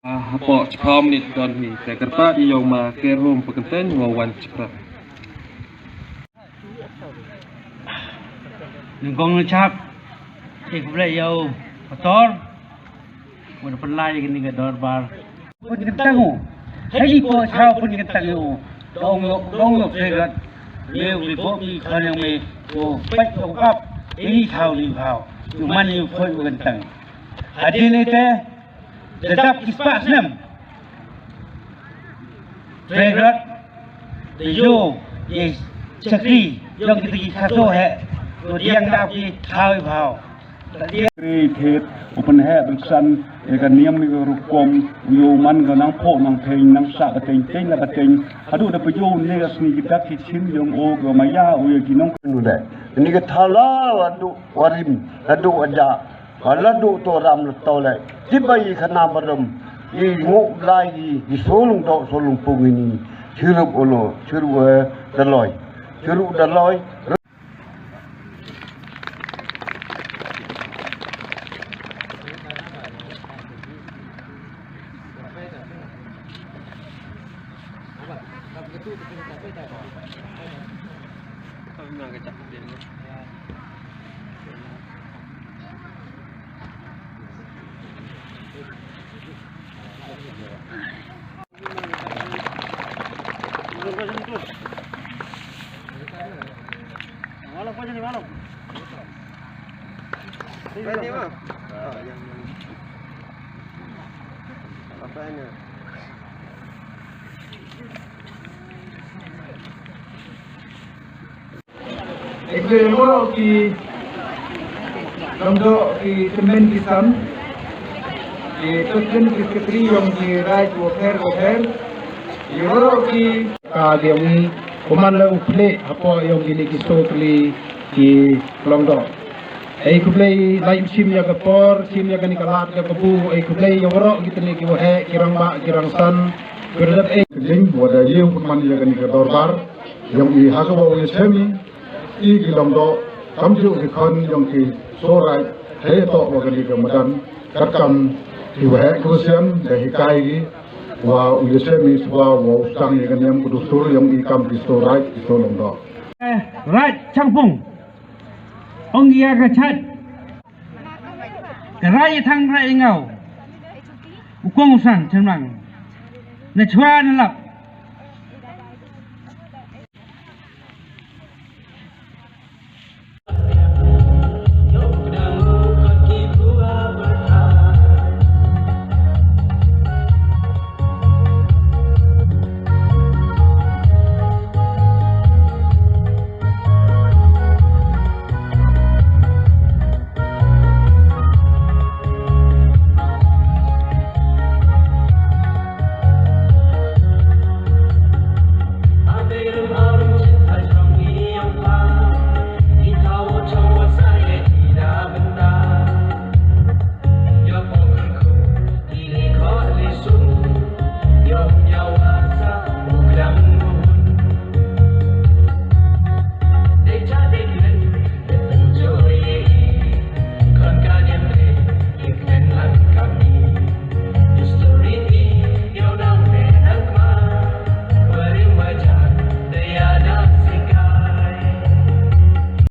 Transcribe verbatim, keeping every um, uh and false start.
Hapoh chiphaw minit don hi te kyrpad ïa u ma Kerhum Pakyntein u wan chipra. Nyngkong nyngkong, ïa khublei ïa u pastor. Wat pynlai ïa kane ka dorbar. Pynkyntang u. Hei di po chau pynkyntang ïa u. Dong yok dong yok segat. Leu li bok i khon yang me. Yo pek yo kap. Ini chau li hau. Yo man yo khoi kyntang. Hadin ite. Dadap ki spah snem. Trei rot. Te ïoh ïa shakri jong kita ki khaso he. Ko diang dap ki thaw i bhaw. Shakri thied u pynheh ban san ïa ka niam ïa ka rukom u ïoh man ka nang phoh nang theng nang sah bateng teng la bateng. Haduh da pajong ne ka sngi ki dak ki chin jong u ka maya u ïa ki nong. Nu de ni ka thala wa du warim la du aja. Ba la du to ram la to le. Ti ba i khana barom. I ngu lai i, i solung do solung pung ini. Chirup olo, chirup eh, daloi. Chirup daloi. Ek de moro ki Long Doh ki tymmen ki san, ki president ki secretary yong ki raij wapher wapher, ki moro ki ka diang i kuman la u phle hapo yong kini ki sto kli ki Long Doh. Ei khublei lai shim ïa ka por, shim ïa kani ka lad ka kabu, ei khublei ïa waroh kitni ki waheh, ki rangbah, ki rangsan, ki redap ei. Jing wada ïew kuman ïa kani ka dorbar yong i ha kaba u ïa shem i, i ki Long Doh kam ju ki khon yong ki sohraij, hei toh wa kani ka madan, katkam ki waheh ki wasian da hikai ki, wa u ïa shem i swa wa u stang ïa ka niam ka dustur yong i kam ki sohraij ki soh Long Doh. Eh, Raij Changpung. Ong ïa ka chait. Ka rai ïa thang rai ïa ngaw. U kong u san chemlang. Na chwa na lap.